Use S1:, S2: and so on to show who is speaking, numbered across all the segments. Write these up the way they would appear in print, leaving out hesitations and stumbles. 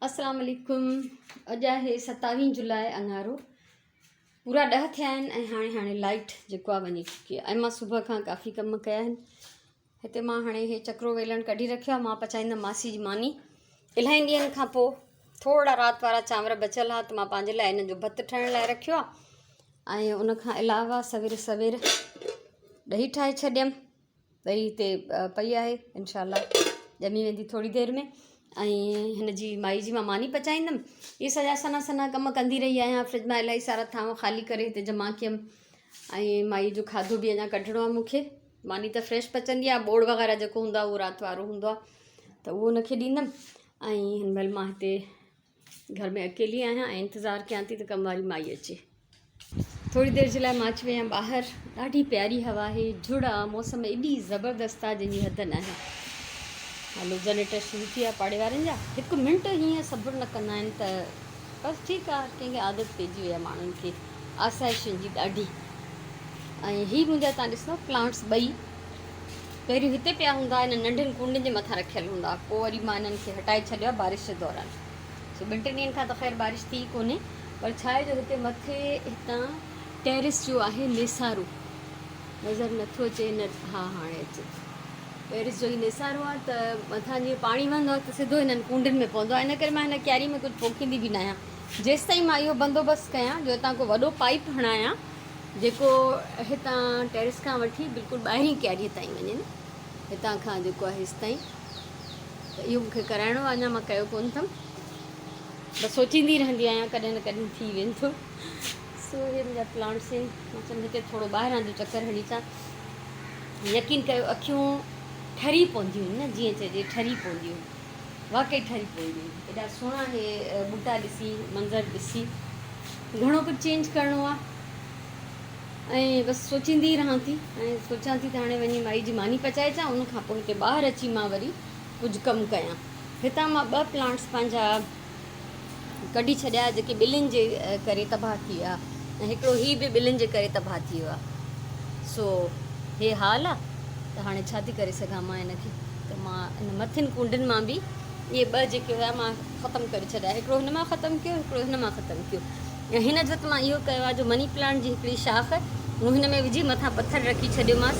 S1: اسلام عليڪم اڄ آهي ستاويهه جولاء اڱارو پورا ڏهه ٿيا آهن ۽ هاڻي هاڻي لائٽ جيڪو آهي وڃي چڪي آهي ۽ مان صبح کان ڪافي ڪم ڪيا آهن هتي مان هاڻي هي چڪرو ويلڻ ڪڍي رکيو آهي مان پچائيندم ماسي جي ماني الاهي ڏينهن کان پوء ٿورا رات وارا چانور بچيل هئا ته مان پنهنجي لاء هن جو ڀت ٺاهڻ لاء رکيو آهي ۽ ان کان علاوه سوير سوير ڏهي ٺاهي ڇڏيم ڏهي هتي پئي آهي انشاء الله ڄمي ويندي ٿوري دير ۾ ۽ هن جي مائي جي مان ماني پچائيندم اهي سڄا سنها سنها ڪم ڪندي رهي آهيان فرج مان الاهي سارا ٿانو خالي ڪري هتي جمع ڪيم ۽ مائي جو کاڌو به اڃا ڪڍڻو آهي مونکي ماني ته فريش پچندي آهي ٻوڙ وغيره جيڪو هوندو آهي اهو رات وارو هوندو آهي ته اهو هن کي ڏيندم ۽ هن مهل مان هتي گهر ۾ اڪيلي آهيان ۽ انتظار ڪيان ٿي ته ڪم واري مائي اچي. ٿوري دير جي لاء مان اچي وئي آهيان ٻاهر ڏاڍي پياري هوا آهي جھڙ آ موسم ايڏي زبردست آ جنهن جي حد ناهي. هلو جنريٽر شروع ٿي ويا پاڙي وارن جا هڪ منٽ هيئن صبر نه ڪندا آهن ته بس ٺيڪ آ هر ڪنهن کي عادت پئجي وئي آ ماڻهن کي آسائشن جي ڏاڍي ۽ هي منهنجا تان ڏسو پلانٽس ٻئي پهريون هتي پيا هوندا هنن ننڍين ڪونڊين جي مٿان رکيل هوندا پوء وري مان انهن کي هٽائي ڇڏيو آهي بارش جي دوران سو ٻن ٽن ڏينهن کان ته خير بارش ٿي ڪونهي پر ڇا آهي جو هتي مٿي هتان ٽيرس جو آهي نيسارو نظر نٿو اچي نه ها هاڻي اچي ٽيرس جو هي نيسارو آهي ته مٿان جيئن پاڻي وهندو آهي ته سڌو هنن ڪونڊين ۾ پوندو آهي ان ڪري مان هن ڪياري ۾ ڪجهه پوکيندي به نه آهيان جيستائين مان اهو بندوبست ڪيان جو هتان ڪو وڏو پائپ هڻايان جيڪو هتان ٽيرس کان وٺي بلڪل ٻاهرين ڪياريء تائين وڃي نه هتان کان جيڪو آهي هيستائين ته اهو مونکي ڪرائڻو آهي اڃا مان ڪيو ڪونه اٿم بس سوچيندي رهندي آهيان ڪڏهن نه ڪڏهن ٿي ويندو سو هي منهنجا پلانٽس آهن مان چيم هتي ٿورو ٻاهران جو چڪر هڻي اچان يقين ڪيو اکيون ٺري پونديون آهن نه جيئن چئجي ٺري پونديون آهن واقعي ٺري پونديون آهن ايڏا سهڻا هي ٻوٽا ڏسي منظر ڏسي گهڻو ڪجهه چينج ڪرڻو آهي ۽ بس سوچيندي ئي رهان ٿي ۽ سوچان ٿي ته هاڻي وڃي مائي جي ماني پچائي اچان ان کان پوء هتي ٻاهر اچي مان وري ڪجهه ڪم ڪيان هتان مان ٻه پلانٽس پنهنجا ڪڍي ڇڏيا جيڪي ٻلين جي ڪري تباهه ٿي ويا ۽ هڪڙو هي به ٻلين جي ڪري تباهه ٿي ويو آهي سو هي حال آهي ته هاڻي ڇا ٿي ڪري سگهان مان هن کي ته مان ان مٿين ڪونڊن مان به اهي ٻه جيڪي هيا مان ختم ڪري ڇڏيا هڪڙو هن مان ختم ڪيو هڪڙو هن مان ختم ڪيو ۽ هن جو ته مان اهو ڪيو آهي جو مني پلانٽ جي هڪڙي شاخ مون هن ۾ وجهي مٿان پٿر رکي ڇڏيومانس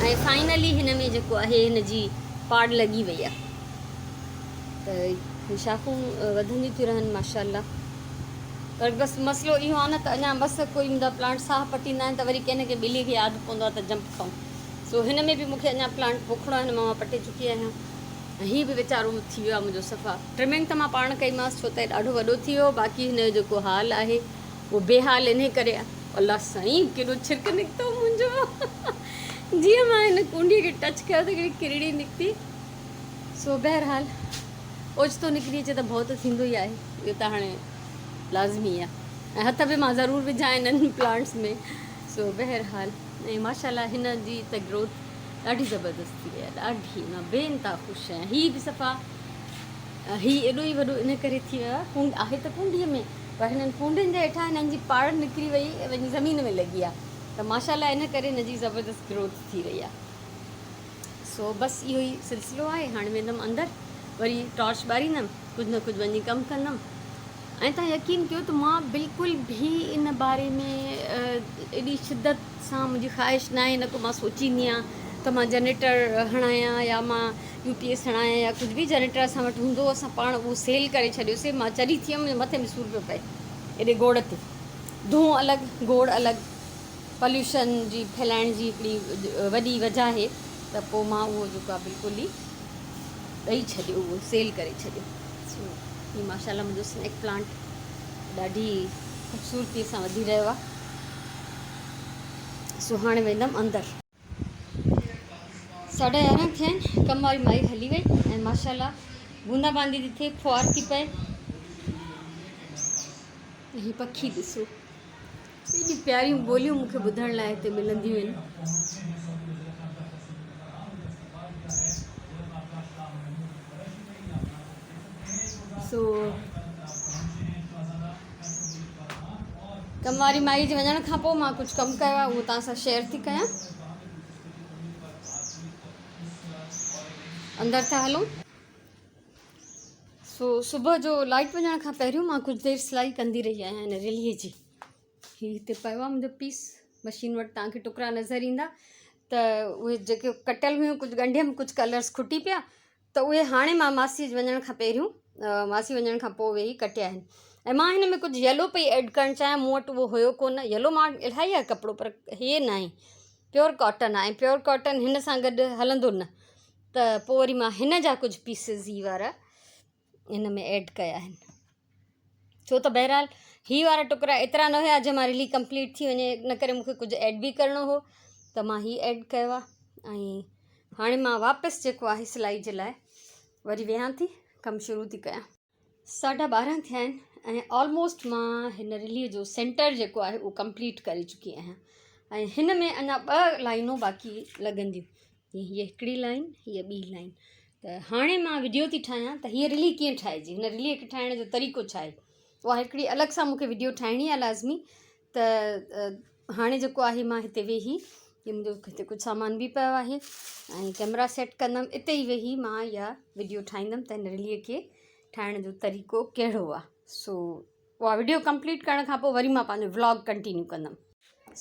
S1: ۽ فائنلي هن ۾ جيڪو آهي هن جي پاڙ لڳي وئي آهي ته هي شاخون وڌنديون ٿيون رهن ماشاء الله پر بس مسئلو اهو آهي نه ته اڃا بس ڪوئي منهنجا پلانٽ ساهه پٽيندا آهن ته وري ڪنهن نه ڪنهن ٻلي کي ياد پوندو آهي ته جمپ کائون سو هن ۾ به مونکي اڃا پلانٽ پوکڻو آهي هن مان مان پٽي چڪي آهيان ۽ هي به ويچارو ٿي ويو آهي منهنجو صفا ٽرمنگ ته مان پاڻ ڪئي مانس ڇو ته ڏاڍو وڏو ٿي ويو باقي هن جو جيڪو حال آهي اهو بي حال انهي ڪري آهي الله سائين ڪيڏو ڇرڪ نڪتو منهنجو جيئن مان هن ڪونڊي کي ٽچ ڪيو ته هڪڙي ڪرڙي نڪتي سو بهرحال اوچتو نڪري اچي ته ڀؤ ته ٿيندو ئي آهي اهو ته هاڻي لازمي آهي ۽ هٿ به مان ضرور وجهان انهن پلانٽس ۾ سو بهرحال ۽ ماشاء الله هن جي ته گروٿ ڏاڍي زبردست ٿي وئي آهي ڏاڍي مان بي انتها خوش آهيان هي به صفا هي ايڏو ئي وڏو ان ڪري ٿي ويو آهي ڪونڊ آهي ته ڪونڊيء ۾ پر هنن ڪونڊين جي هيٺان هنن جي پاڙ نڪري وئي وڃي زمين ۾ لڳي آهي ته ماشاء الله ان ڪري هن جي زبردست گروٿ ٿي وئي آهي سو بس اهو ئي سلسلو آهي هاڻي ويندم اندر وري ٽارچ ٻاريندم ڪجهه نه ڪجهه وڃي ڪم ڪندم ۽ تان يقين ڪيو ته مان بلڪل به ان باري ۾ ايڏي شدت سان منهنجي خواهش ناهي نه ڪو مان سوچيندي آهيان ته مان جنريٽر هڻايان يا مان يو پي ايس هڻايان يا ڪجهه به جنريٽر اسان وٽ هوندو اسان پاڻ اهو سيل ڪري ڇڏيوسي مان چري ٿي ويم منهنجي مٿي ۾ سور پيو پئي ايڏي گوڙ تي دونهون الڳ گوڙ الڳ پوليوشن جي ڦهلائڻ جي هڪڙي وڏي وجه آهي ته پوء مان اهو جيڪو آهي بلڪل ئي ڏئي ڇڏيو اهو سيل ڪري ڇڏيو سو هي ماشاء الله منهنجو سنيڪ پلانٽ ڏاڍي خوبصورتي سان وڌي رهيو آهي سو هاڻي ويندم اندر. 11:30 ٿيا آهن ڪم واري مائي هلي وئي ۽ ماشاء الله بوندا باندي ٿي ٿئي ڦوار ٿي پئي هي پکي ڏسو ايڏيون پياريون ٻوليون مون کي ٻڌڻ لاء هتي ملنديون آهن. سو ڪم واري مائي جي وڃڻ کان پوء مان ڪجهه ڪم ڪيو آهي اهو توهان سان شيئر ٿي ڪيان. اندر ٿا هلون. سو صبح جو لائٽ وڃڻ کان پهريون مان ڪجهه دير سلائي ڪندي رهي آهيان هن رلي جي. هي هتي پيو آهي منهنجو پيس مشين وٽ توهان کي ٽڪرا نظر ايندا ته اهي جيڪي ڪٽيل هيون ڪجهه ڳنڍيم ڪجهه ڪلرس کٽي پيا ته اهي هاڻي مان ماسي وڃڻ کان پهريون ماسي وڃڻ کان پوء ويهي ڪٽيا آهن ۽ مان هن ۾ ڪجهه يلو پئي ايڊ ڪرڻ چاهيان مون وٽ اهو هيو ڪونه يلو مان وٽ الاهي آهي ڪپڙو پر هي نه آهي پيور ڪاٽن آهي ۽ پيور ڪاٽن هن سان گڏ هلندو نه ته پوء وري مان هن جا ڪجهه پيسز هي وارا هن ۾ ايڊ ڪيا آهن ڇو ته بهرحال هي وارا ٽڪرا ايترا نه هيا جنهن مان رلي ڪمپليٽ ٿي وڃي ان ڪري مونکي ڪجهه ايڊ به ڪرڻو هو ته مان هي ايڊ ڪيو آهي ۽ هاڻي مان واپس جيڪو آهي سلائي جي لاء وري ويهان ٿي ڪم شروع ٿي ڪيان. ساڍا ٻارهن ٿيا آهن ۽ آلموسٽ مان هن رلي جو سينٽر جيڪو آهي اهو ڪمپليٽ ڪري چڪي آهيان ۽ هن ۾ اڃا ٻه لائنون باقي لڳنديون هيء هڪڙي لائن هيء ٻي لائن ته هاڻي مان وڊيو ٿي ٺاهيان ته هيء رلي ڪيئن ٺاهجي هن رلي کي ٺاهڻ جو طريقو ڇا آهي اها هڪڙي الڳ سان مونکي وڊيو ٺاهڻي آهي لازمي ته هاڻي جيڪو آهي مان هتي ويهي هي منهنجو هتي ڪجهه سامان به پيو آهي ۽ ڪيمرا سيٽ ڪندم اتي ئي ويهي مان اها وڊيو ٺاهيندم ته هن رلي کي ٺاهڻ جو طريقو ڪهڙو آهي سو اها وڊيو ڪمپليٽ ڪرڻ کان پوء وري مان پنهنجو ولاگ ڪنٽينيو ڪندم.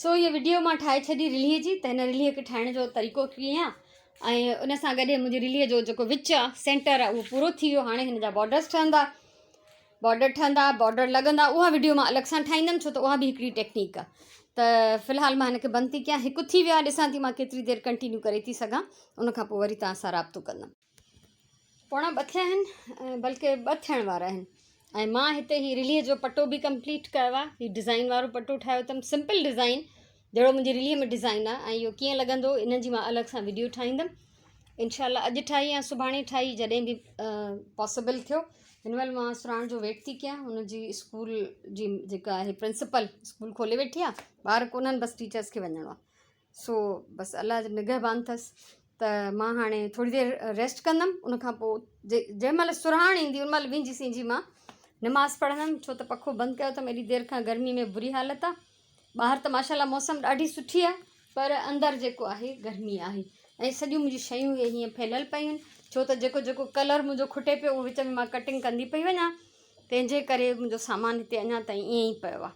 S1: سو هيء وڊيو مان ٺاهي ڇڏي رلهي جي ته هن رلهي کي ٺاهڻ جو طريقو ڪيئن آهي ۽ ان سان گڏ منهنجي رلهي جو جيڪو وچ آهي سينٽر آهي اهو پورو ٿي ويو هاڻي هن جا بارڊرس ٺهندا بارڊر ٺهندا بارڊر لڳندا اها وڊيو مان الڳ سان ٺاهيندم ڇو ته اها به هڪڙي ٽيڪنيڪ آهي ته في الحال مان هن کي بند ٿي ڪيان هڪ ٿي ويو آهي ڏسان ٿي مان ڪيتري دير ڪنٽينيو ڪري ٿي سگهان ان کان پوء وري توهان سان رابطو ڪندم. پوڻا ٻه ٿيا آهن بلڪه ٻه ٿيڻ وارا آهن ۽ مان هتي هي رليء جو پٽو به ڪمپليٽ ڪيو آهي هي ڊزائين وارو پٽو ٺاهيو اٿم سمپل ڊزائين جهڙو منهنجي رليء ۾ ڊزائين آهي ۽ اهو ڪيئن لڳندو ان جي مان الڳ سان وڊيو ٺاهيندم انشاء الله اڄ ٺاهي يا سڀاڻي ٺاهي جڏهن به پاسيبل ٿيو هن مهل مان سراڻ جو ويٽ ٿي ڪيان هن جي اسڪول جي جيڪا آهي پرنسپل اسڪول کولي ويٺي آهي ٻار ڪونهن بس ٽيچرس کي وڃڻو آهي سو بس الله جو نگهبان اٿس ته مان هاڻي ٿوري دير ريسٽ ڪندم ان کان پوء جنهن مهل سرهاڻ ايندي ان مهل وينجهي سينجهي مان نماز پڙهندم ڇو ته پکو بند ڪيو اٿم ايڏي دير کان گرمي ۾ بري حالت آهي ٻاهر ته ماشاء الله موسم ڏاڍي سٺي آهي پر اندر جيڪو آهي گرمي آهي ۽ سڄيون منهنجون شيون اهي هيئن ڦهليل پيون آهن ڇو ته جيڪو جيڪو ڪلر منهنجو کٽي پيو اهو وچ ۾ مان ڪٽنگ ڪندي پئي وڃان تنهن جي ڪري منهنجو سامان هتي اڃا تائين ائين ئي پيو آهي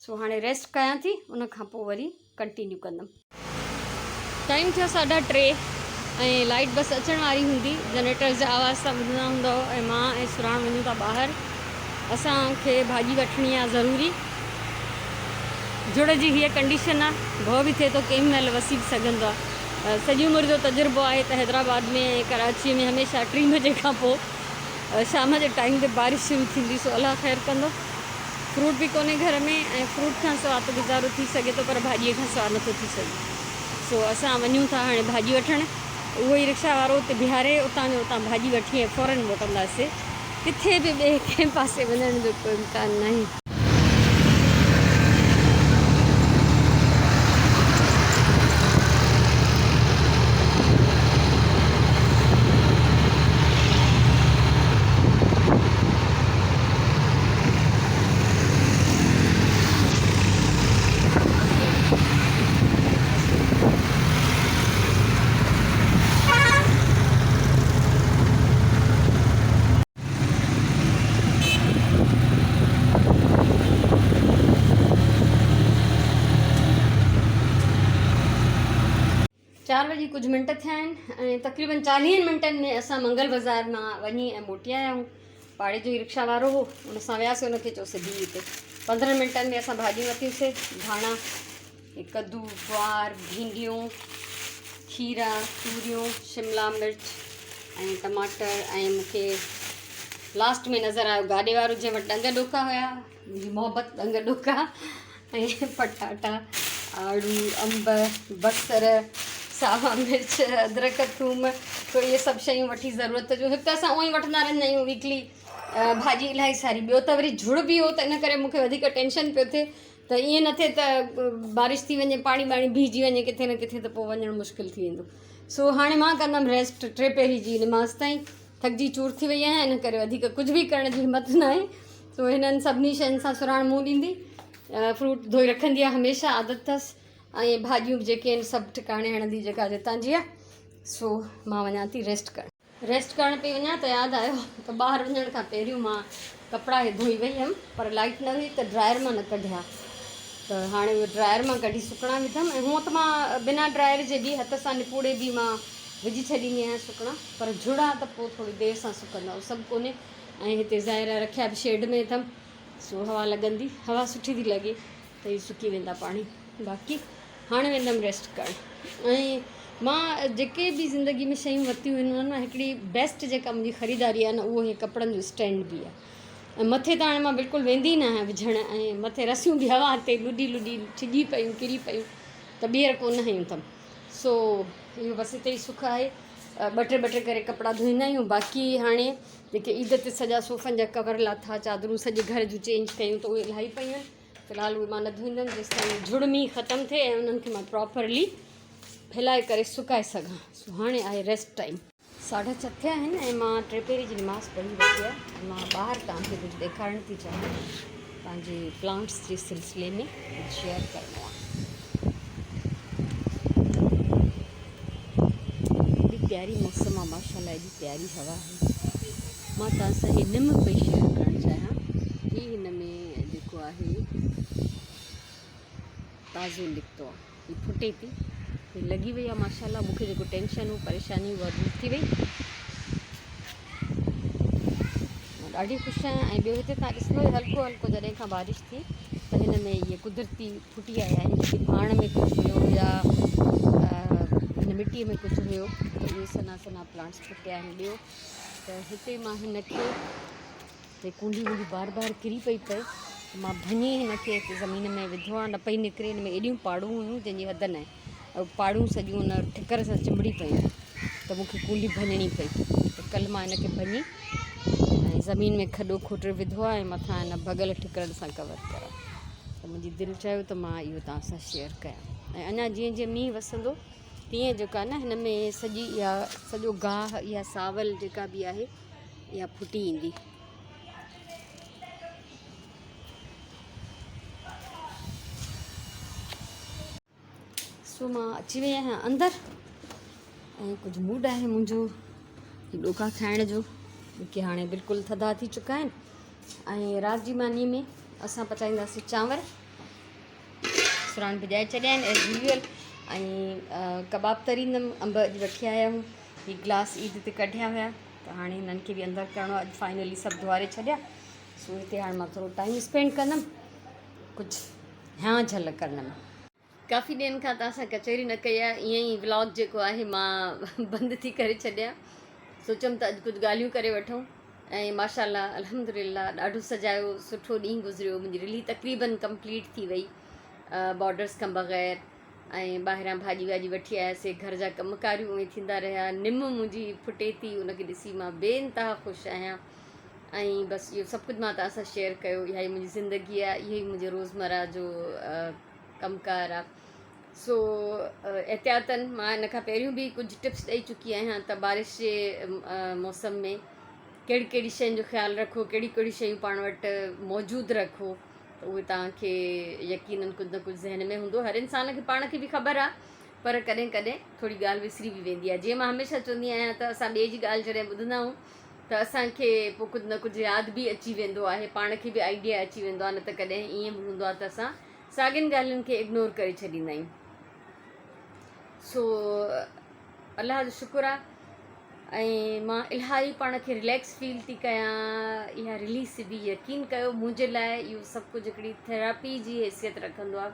S1: سو هاڻي ريسٽ ڪيان ٿي ان کان پوء وري ڪنٽينيو ڪندم. ٽائيم ٿيو ساڍا ٽي ۽ لائيٽ بس اچڻ واري هوندي جنريٽر جا آواز تان ٻڌندا هوندؤ ۽ مان ۽ سراڻ وڃون ٿا ٻاهر اسان کي ڀاڄي وٺڻي آ ضروري جڙ جي هيء ڪنڊيشن آ ڀؤ به ٿئي ٿو ڪنهن مهل وسي به سگهندو آ سڄي عمر جو تجربو آهي ته حيدرآباد ۾ ۽ ڪراچي ۾ هميشه ٽي بجي کان پوء شام جي ٽائيم تي بارش شروع ٿيندي سو الله خير ڪندو. فروٽ به ڪونهي گهر ۾ ۽ فروٽ کان سواء ته گذارو ٿي سگهي ٿو پر ڀاڄيء کان سواء نٿو ٿي سگهي سو اسان وڃون ٿا هاڻي ڀاڄي وٺڻ اهو ئي رڪشا وارو اتي بيهاري اتان جو اتان ڀاڄي وٺي ۽ فورن موٽنداسي ڪٿي به ٻئي ڪنهن پاسي وڃڻ جو ڪو امڪان ناهي. چار وڄي ڪجهه منٽ ٿيا آهن ۽ تقريبن چاليهن منٽن ۾ اسان منگل بازار مان وڃي ۽ موٽي آيا آهيون پاڙي جو ئي رڪشا وارو هو ان سان وياسي ان کي چيوسي بيهه هتي 15 منٽن ۾ اسان ڀاڄيون ورتيونسي ڌاڻا ڪدو گوار ڀينڊيون کيرا توريون شملا مرچ ۽ ٽماٽر ۽ مونکي لاسٽ ۾ نظر آيو گاڏي وارو جنهن وٽ ڏنگ ڏوڪا هيا منهنجي محبت ڏنگ ڏوڪا ۽ پٽاٽا، آڙو، انب، بصر، ساوا مرچ، ادرڪ، ٿوم، سو اهي سڀ شيون وٺي ضرورت جون هڪ ته اسان اونئن ئي وٺندا رهندا آهيون ويڪلي ڀاڄي الاهي ساري ٻيو ته وري جھڙ به هو ته ان ڪري مونکي وڌيڪ ٽينشن پيو ٿئي ته ائين نه ٿئي ته بارش ٿي وڃي پاڻي ٻاڻي بيهجي وڃي ڪٿي نه ڪٿي ته پوء وڃڻ مشڪل ٿي ويندو سو هاڻي مان ڪندم ريسٽ ٽي پهري جي نماز تائين ٿڪجي چور ٿي وئي آهيان ان ڪري وڌيڪ ڪجهه به ڪرڻ جي همت ناهي سو هنن سڀني شين سان سرهاڻ منهن ڏيندي فروٽ ڌوئي رکندي آهي هميشه عادت اٿس ۽ ڀاڄيون به جيڪي آهن سڀ ٺڪاڻي هڻندي جيڪا جتان جي آهي سو مان وڃان ٿي ريسٽ ڪرڻ. ريسٽ ڪرڻ پئي وڃان ته ياد آيو ته ٻاهر وڃڻ کان پهريون مان ڪپڙا هي ڌوئي وئي هيم پر لائيٽ نه هئي ته ڊرائر مان نه ڪڍيا ته هاڻي اهي ڊرائر مان ڪڍي سڪڻا وڌم ۽ هونء ته مان بنا ڊرائر جي به هٿ سان نپوڙي به مان وجهي ڇڏيندي آهيان سڪڻا پر جهڙا ته پوء ٿوري دير سان سڪندا اهو سڀ ڪونهي ۽ هتي ظاهر آهي رکيا به شيڊ ۾ اٿم سو هوا لڳندي هوا سٺي ٿي لڳي ته هي سڪي ويندا پاڻهي باقي هاڻي ويندم ريسٽ ڪرڻ ۽ مان جيڪي به زندگي ۾ شيون ورتيون آهن انهن مان هڪڙي بيسٽ جيڪا منهنجي خريداري آهي نه اهو هي ڪپڙن جو اسٽينڊ به آهي ۽ مٿي ته هاڻي مان بلڪل ويندي نه آهيان وجهڻ ۽ مٿي رسيون به هوا تي لڏي لڏي ڇڄي پيون ڪري پيون ته ٻيهر ڪونه هنيون اٿم سو اهو بس هتي ئي سک آهي ٻه ٽي ٻه ٽي ڪري ڪپڙا ڌوئيندا آهيون باقي هاڻي جيڪي عيد تي سڄا صوفن جا ڪور لاٿا چادرون سڄي گهر جون چينج ڪيون ته اهي الاهي پيون آهن في الحال اهي مان نه ڌوئيندم جيستائين جھڙ مينهن ختم ٿئي ۽ انهن کي مان پراپرلي ڦهلائي ڪري سڪائي سگهان سو هاڻي آهي ريسٽ ٽائيم. ساڍا ڇهه ٿيا آهن ۽ مان ٽي پهري جي نماز پڙهي ورتي آهي ۽ مان ٻاهر توهان کي ڪجهه ڏيکارڻ ٿي چاهيان پنهنجي پلانٽس جي سلسلي ۾ ڪجهه شيئر ڪرڻو آهي. ايڏي پياري موسم آهي ماشاءالله ايڏي پياري هوا آهي مان توهان سان هي نم پئي شيئر ڪرڻ چاهيان هي هن ۾ جيڪو آهي تازو نڪتو آهي هي ڦٽي ٿي هي لڳي وئي آهي ماشاءالله مونکي جيڪو ٽينشن هو پريشاني اها دور ٿي وئي مان ڏاڍي خوش آهيان ۽ ٻيو هتي تان ڏسندو هلڪو هلڪو جڏهن کان بارش ٿي ته هن ۾ اهي قدرتي ڦٽي آيا آهن جيڪي ڀاڻ ۾ ڪجهه هيو يا هن مٽي ۾ ڪجهه هيو ته اهي سنها سنها پلانٽس ڦٽيا آهن ٻيو ته هتي مان هن کي هي ڪونڊي منهنجي بار بار ڪري پئي پئي ته مان ڀڃي هن کي هتي زمين ۾ وڌو آهي نه پئي نڪري هن ۾ ايڏيون پاڙون هيون جنهن جي حد نه آهي پاڙون سڄيون ان ٺڪر سان چنبڙي پيون ته مون کي ڪونڊي ڀڃڻي پئي ته ڪلهه مان هن کي ڀڃي ۽ زمين ۾ کڏو کوٽي وڌو آهي ۽ مٿان هن ڀڳل ٺڪرن سان ڪور ڪرا ته منهنجي دل چيو ته مان اهو توهان سان شيئر ڪيان ۽ اڃا جيئن جيئن مينهن وسندو تيئن جيڪا نه هن ۾ سڄي اها سڄو گاهه اها ساول جيڪا به آهي اها ڦٽي ايندي. سو مان اچي وئي آهيان اندر ۽ ڪجهه موڊ آهي منهنجو ڏوڪا کائڻ جو جيڪي هاڻي بلڪل ٿڌا ٿي چڪا آهن ۽ رات جي ماني ۾ اسان پچائينداسين چانور سراڻ ڀڄائي ڇڏيا آهن ايز يوزل ۽ ڪباب تريندم انب اڄ وٺي آيا آهيون هي گلاس عيد تي ڪڍيا هيا ته هاڻي هنن کي به اندر ڪرڻو اڄ فائنلي سڀ ڌوئاري ڇڏيا سو هتي هاڻي مان ٿورو ٽائيم اسپينڊ ڪندم ڪجهه هيان جهل ڪرڻ ۾. ڪافي ڏينهن کان توهان سان ڪچهري نه ڪئي آهي ائين ئي ولاگ جيڪو آهي مان بند ٿي ڪري ڇڏيان سوچيم ته اڄ ڪجهه ڳالهيون ڪري وٺون ۽ ماشاء الله الحمد لله ڏاڍو سجايو سٺو ڏينهن گذريو منهنجي رلي تقريبن ڪمپليٽ ٿي وئي بارڊرس کان بغير ۽ ٻاهران ڀاڄي واڄي وٺي آياسي گهر جا ڪم ڪاريون اهي ٿيندا رهيا نم منهنجي ڦٽي ٿي ان کي ڏسي مان بي انتها خوش آهيان ۽ بس اهو سڀ ڪجهه مان توهان سان شيئر ڪيو اها ئي منهنجي زندگي آهي اهو ئي منهنجي روزمره جو ڪم ڪار آهي سو احتياطن مان ان کان پهريون به ڪجهه ٽپس ڏئي چڪي آهيان ته بارش جي موسم ۾ ڪهڙي ڪهڙي شين جو خيال رکو ڪهڙي ڪهڙي شيون پاڻ وٽ موجود رکو ته اهي توهان کي يقينن ڪجهه نه ڪجهه ذهن ۾ هوندو هر انسان کي پاڻ کي به خبر آهي پر ڪڏهن ڪڏهن ٿوري ڳالهه وسري به ويندي آهي جيئن مان هميشه چوندي آهيان ته اسان ٻئي جي ڳالهه جڏهن ٻڌندا آهيون ته اسان کي پوء ڪجهه نه ڪجهه ياد به اچي ويندو آهي پاڻ کي به آئيڊيا اچي ويندو آهي نه ته ڪڏهن ائين به هوندو آهي ته اسان ساڳين ڳالهين کي اگنور ڪري ڇڏيندا آهيون سو الله جو شڪر آ ۽ مان الاهي پاڻ کي رليڪس فيل ٿي ڪيان اها رليز به يقين ڪيو منهنجي لاء اهو سڀ ڪجهه هڪڙي ٿراپي جي حيثيت رکندو آ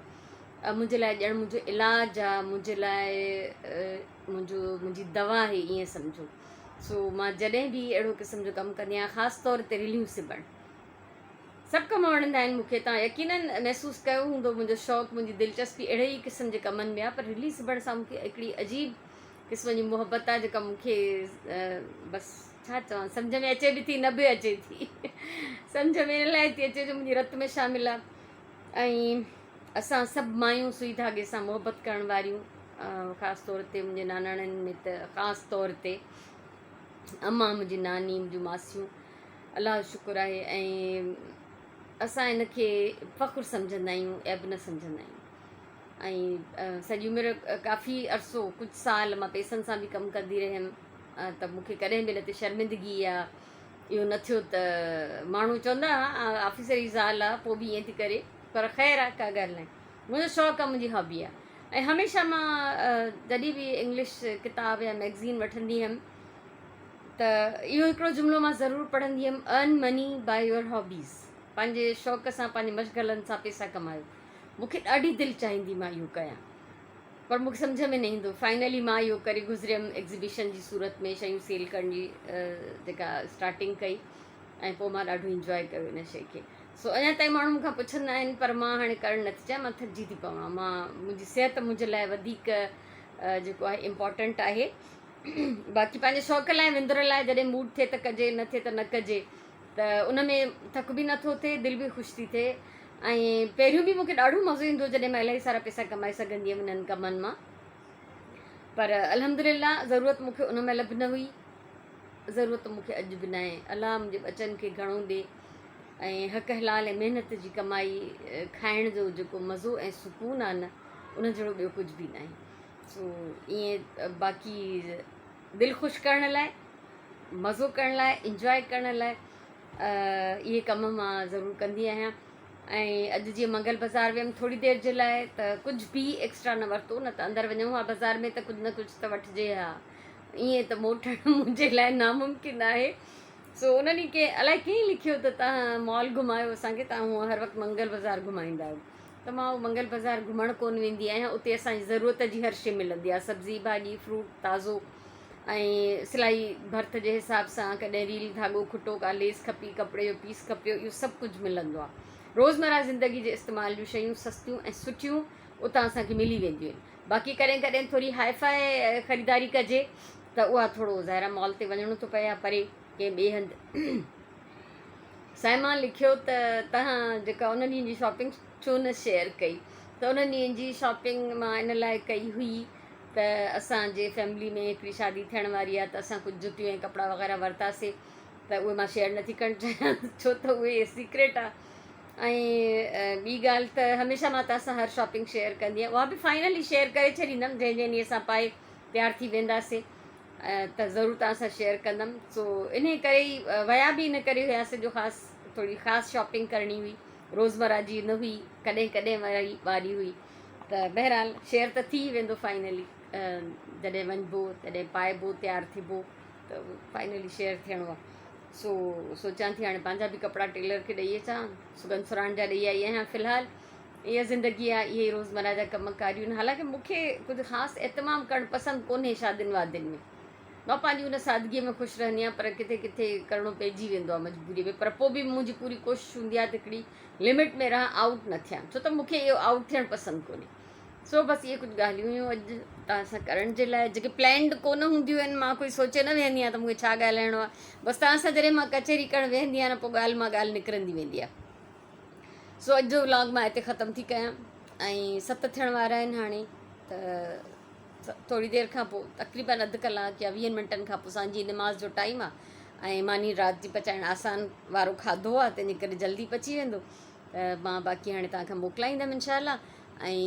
S1: منهنجي لاء ڄڻ منهنجو علاج آ منهنجي لاء منهنجو منهنجي دوا آهي ائين سمجهو سو مان جڏهن به اهڙو قسم جو ڪم ڪندي آهيان خاص طور تي رليون سبڻ سڀ ڪم وڻندا آهن مون کي توهان يقينن محسوس ڪيو هوندو منهنجو شوق منهنجي دلچسپي اهڙي ئي قسم جي ڪمن ۾ آهي پر رلي سبڻ سان مون کي هڪڙي عجيب قسم جي محبت آهي جيڪا مون کي بس ڇا چوان سمجهه ۾ اچي به ٿي نه به اچي ٿي سمجهه ۾ ان لاء ٿي اچي جو منهنجي رت ۾ شامل آهي ۽ اسان سڀ مايون سوئي ڌاڳي سان محبت ڪرڻ واريون خاص طور تي منهنجي ناناڻن ۾ ته خاص طور تي امان منهنجي ناني منهنجون ماسيون الله جو شڪر آهي ۽ اسان ان کي فخر سمجهندا آهيون عيب نه سمجهندا آهيون ۽ سڄي عمر ڪافي عرصو ڪجهه سال مان پئسن سان به ڪم ڪندي رهيم ته مون کي ڪڏهن به ان تي شرمندگي يا اهو نه ٿيو ته ماڻهو چوندا ها آفيسر جي زال آ پوء به ائين ٿي ڪري پر خير آ ڪا ڳالهه ناهي منهنجو شوق آ منهنجي هابي آ ۽ هميشه مان جڏهن به انگلش ڪتاب يا ميگزين وٺندي هيم ته اهو هڪڙو جملو مان ضرور پڙهندي هيم earn money by your hobbies پنهنجي شوق سان پنهنجي مشغلن سان پيسا ڪمايو مون کي ڏاڍي دل چاهيندي مان اهو ڪيان پر مون کي سمجهه ۾ نه ايندو فائنلي مان اهو ڪري گذريم ايگزيبيشن جي صورت ۾ شيون سيل ڪرڻ جي جيڪا اسٽارٽنگ ڪئي ۽ پوء مان ڏاڍو انجواء ڪيو ان شيء کي سو اڃا تائين ماڻهو مون کان پڇندا آهن پر مان هاڻي ڪرڻ نٿي چاهيان مان ٿڪجي ٿي پوان مان منهنجي صحت منهنجي لاء وڌيڪ جيڪو آهي امپورٽنٽ آهي باقي پنهنجي شوق لاء وندر لاء جڏهن موڊ ٿئي ته ڪجي نه ٿئي ته نه ڪجي ته ان ۾ ٿڪ به نٿو ٿئي دل به خوش ٿي ٿئي ۽ پهريون به مونکي ڏاڍو مزو ايندو هو جڏهن مان الاهي سارا پئسا ڪمائي سگهندي هيم انهن ڪمن مان پر الحمدلله ضرورت مونکي ان مهل به نه هئي ضرورت مونکي اڄ به ناهي الله منهنجي ٻچن کي گهڻو ڏي ۽ حق حلال ۽ محنت جي ڪمائي کائڻ جو جيڪو مزو ۽ سڪون آهي نه ان جهڙو ٻيو ڪجهه به ناهي سو ائين باقي دل خوش ڪرڻ لاء مزو ڪرڻ لاء انجواء ڪرڻ لاء اهي ڪم مان ضرور ڪندي آهيان ۽ اڄ جيئن منگل بازار ويم ٿوري دير جي لاء ته ڪجهه به ايڪسٽرا نه ورتو نه ته اندر وڃون ها بازار ۾ ته ڪجهه نه ڪجهه ته وٺجي ها ائين ته موٽڻ منهنجي لاء ناممڪن آهي سو ان ڏينهن ڪنهن الائي ڪنهن لکيو ته تهان مال گهمايو اسان کي تهان هونء هر وقت منگل بازار گهمائيندا آهيو ته مان اهو منگل بازار گهمڻ ڪونه ويندي آهيان اتي اسان جي ضرورت جي هر شي ملندي آهي سبزي ڀاڄي فروٽ تازو ۽ سلائي ڀرت جي حساب سان ڪڏهن ريل ڌاڳو کٽو ڪا ليس کپي ڪپڙي جو پيس کپيو اهو سڀ ڪجهه ملندو آهي روزمره زندگي جي استعمال جون شيون سستيون ۽ سٺيون اتان اسان کي ملي وينديون آهن باقي ڪڏهن ڪڏهن ٿوري هاء فاء خريداري ڪجي ته اها ٿورو ظاهر آهي مال تي وڃڻو ٿو پئي يا پري ڪنهن ٻئي هنڌ سائما لکيو ته توهان جيڪا ان ڏينهن جي شاپنگ ڇو نه شيئر ڪئي ته ان ڏينهن جي شاپنگ مان ان لاء ڪئي هئي ته اسان جي فيملي ۾ هڪڙي شادي ٿيڻ واري آهي ته اسان ڪجهه جتيون ۽ ڪپڙا وغيره ورتاسي ته اهي مان شيئر نٿي ڪرڻ چاهيان ڇو ته اهي سيڪريٽ آهي ۽ ٻي ڳالهه ته هميشه مان توهان سان هر شاپنگ شيئر ڪندي آهيان اها به فائنلي شيئر ڪري ڇڏيندم جنهن جنهن ڏينهن اسان پائي تيار ٿي وينداسي ته ضرور توهان سان شيئر ڪندم سو انهي ڪري ئي ويا به ان ڪري هياسي جو خاص ٿوري خاص شاپنگ ڪرڻي هئي روزمره جي نه هئي ڪڏهن ڪڏهن واري واري هئي ته بهرحال شيئر ته ٿي ئي ويندو فائنلي جڏهن وڃبو تڏهن پائبو تيار ٿيبو ته فائنلي شيئر ٿيڻو آهي سو سوچان ٿي هاڻي پنهنجا به ڪپڙا ٽيلر کي ڏئي اچان سگن سراڻ جا ڏئي آئي آهيان في الحال اها زندگي آهي اهي ئي روزمره جا ڪم ڪاريون آهن حالانڪه مون کي ڪجهه خاص اهتمام ڪرڻ پسند ڪونهي شادين وادين ۾ مان پنهنجي ان سادگيء ۾ خوش رهندي آهيان پر ڪٿي ڪٿي ڪرڻو پئجي ويندو آهي مجبوريء ۾ پر پوء به منهنجي پوري ڪوشش هوندي آهي ته هڪڙي لمٽ ۾ رهان آئوٽ نه ٿيان ڇو ته مون کي اهو آئوٽ ٿيڻ پسند ڪونهي سو بس اهي ڪجهه ڳالهيون هيون اڄ توهان سان ڪرڻ جي لاء جيڪي پلانڊ ڪونه هونديون آهن مان ڪوئي سوچي نه ويهندي آهيان ته مون کي ڇا ڳالهائڻو آهي بس توهان سان جڏهن مان ڪچهري ڪرڻ ويهندي آهيان نه پوء ڳالهه مان ڳالهه نڪرندي ويندي آهي سو اڄ جو ولاگ مان هتي ختم ٿي ڪيان ۽ ست ٿيڻ وارا آهن هاڻي ته ٿوري دير کان پوء تقريبن اڌ ڪلاڪ يا ويهن منٽن کان پوء سانجهي نماز جو ٽائيم آ ۽ ماني رات جي پچائڻ آسان وارو کاڌو آ تنهن جي ڪري جلدي پچي ويندو ته مان باقي هاڻي توهان کان موڪلائيندم انشاء الله ۽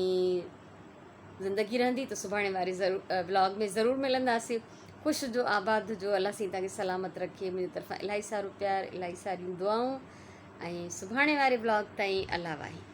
S1: زندگي رهندي ته سڀاڻي واري ضرور ولاگ ۾ ضرور ملنداسين خوش هجو آباد هجو الله سائين توهان کي سلامت رکي منهنجي طرفان الاهي سارو پيار الاهي ساريون دعائون ۽ سڀاڻي واري ولاگ تائين الله واهي.